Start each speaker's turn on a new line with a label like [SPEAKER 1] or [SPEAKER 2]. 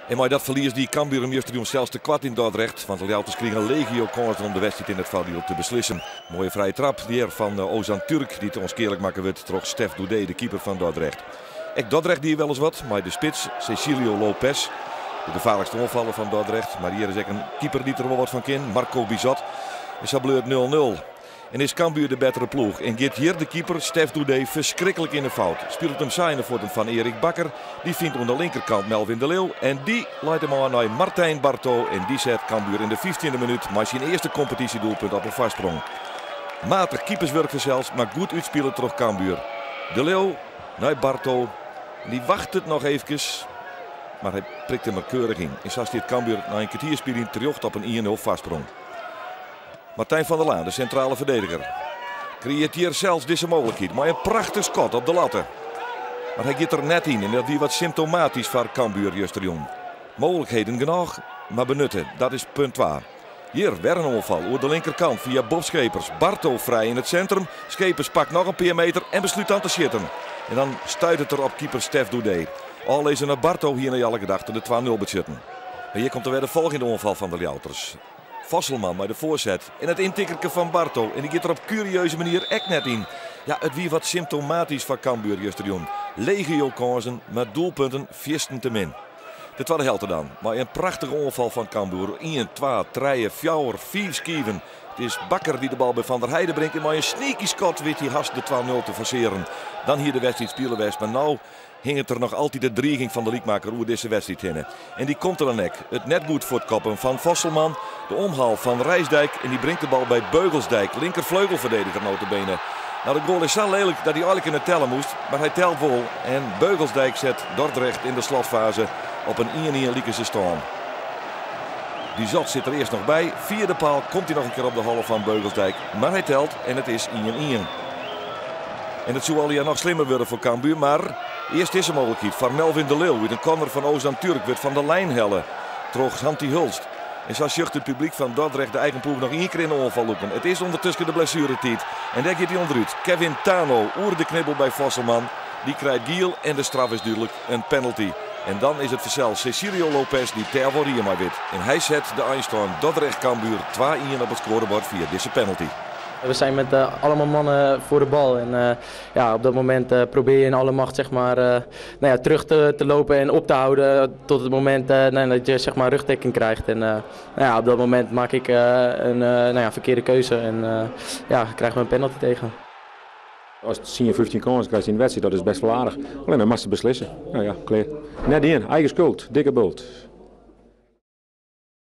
[SPEAKER 1] En mei dat ferlies die Cambuur him justerjûn sels tekoart yn Dordrecht, want de Ljouwerters krigen legio kânsen om de wedstriid yn it foardiel te beslissen. Moaie frije trap hjir fan Ozan Türk, dy't ûnskealik makke wurdt troch Stef Doedee, de keeper fan Dordrecht. Ek Dordrecht die wel ris wat mei de spits Cecilio Lopez, de gefaarlikste oanfaller fan Dordrecht. Mar hjir is ek in keeper dy't der wol wat fan kin, Marco Bizot. En sa bleau it 0-0. En is Cambuur de bettere ploech en giet hjir de keeper Stef Doedee ferskriklik yn de fout. Spilet him sa yn de fuotten fan Erik Bakker. Dy fynt oan de linkerkant Melvin de Leeuw en dy leit him ôf nei Martijn Barto en dy set Cambuur yn de fyftjinde minút mei syn earste kompetysjedoelpunt op in foarsprong. Matich keeperswurk fansels, mar goed útspile troch Cambuur. De Leeuw nei Barto. Dy wachtet noch eefkes, mar hy prikt him der keurich yn. En sa stiet Cambuur nei in kertier spyljen terjocht op in 1-0 foarsprong. Martijn van der Laan, de sintrale ferdediger, kreëarret hjir sels dizze mooglikheid mei in prachtich skot op de latte. Mar hy giet der net yn en dat wie wat symptomatysk foar Cambuur justerjûn. Mooglikheden genôch, mar benutte, dat is punt twa. Hjir wer in oanfal oer de linkerkant fia Bob Schepers. Barto frij yn it sintrum. Schepers pakt noch in pear meter en beslút dan te sjitten. En dan stuitet er op keeper Stef Doedee. Ôflizze nei Barto hie nei alle gedachten de 2-0 betsjutten. Mar hjir komt der wer de folgjende oanfal fan de Ljouwerters. Vosselman mei de foarset en it yntikkerke fan Barto en dy giet der op kurieuze manier ek net yn. Ja, it wie wat symptomatysk foar Cambuur justerjûn. Legio kânsen, mar doelpunten fierstente min. De twadde helte dan, mei in prachtige oanfal fan Cambuur. Ien, twa, trije, fjouwer, fiif skiven. It is Bakker dy't de bal by Van der Heide bringt en mei in sneaky skot wit hy hast de 2-0 te forsearen. Dan hie de wedstriid spile west, mar no hinget der noch altyd de driging fan de lykmakker oer dizze wedstriid hinne. En dy komt der dan ek. It net goed fuortkoppen fan Vosselman, de omhaal fan Rijsdijk en dy bringt de bal by Beugelsdijk, linkerfleugelferdediger nota bene. Nou, de goal is sa lelik dat hy eigenlik net telle moast, mar hy telt wol. En Beugelsdijk set Dordrecht yn de slotfaze op in 1-1 likense stân. Bizot sit der earst noch by. Fia de paal komt hy noch in kear op de holle fan Beugelsdijk, mar hy telt en it is 1-1. En it soe allegear noch slimmer wurde foar Cambuur, mar earst dizze mooglikheid foar Melvin de Leeuw út in corner fan Ozan Türk wurdt fan de lijn helle troch Hanti Hulst. En sa sjocht it publyk fan Dordrecht de eigen ploech noch ien kear yn de oanfal lûken. It is ûndertusken de blessueretiid en dêr giet hy ûnderút. Kevin Tano oer de knibbel by Vosselman. Dy krijt giel en de straf is dúdlik, in penalty. En dan is it fansels Cecilio Lopez dy't dêr wol rie mei wit. En hy set de einstân Dordrecht-Cambuur 2-1 op it skoarebord fia dizze penalty.
[SPEAKER 2] We zijn met allemaal mannen voor de bal. En ja, op dat moment probeer je in alle macht zeg maar, nou ja, terug te lopen en op te houden tot het moment, nou, dat je zeg maar, rugdekking krijgt. En nou ja, op dat moment maak ik een, nou ja, verkeerde keuze en, ja, krijgen we een penalty tegen.
[SPEAKER 3] Ast 10, 15 kânsen krijst yn de wedstriid, dat is bêst wol aardich. Allinnich dan moatst beslisse. No ja, klear. Net ien, eigen skuld, dikke bult.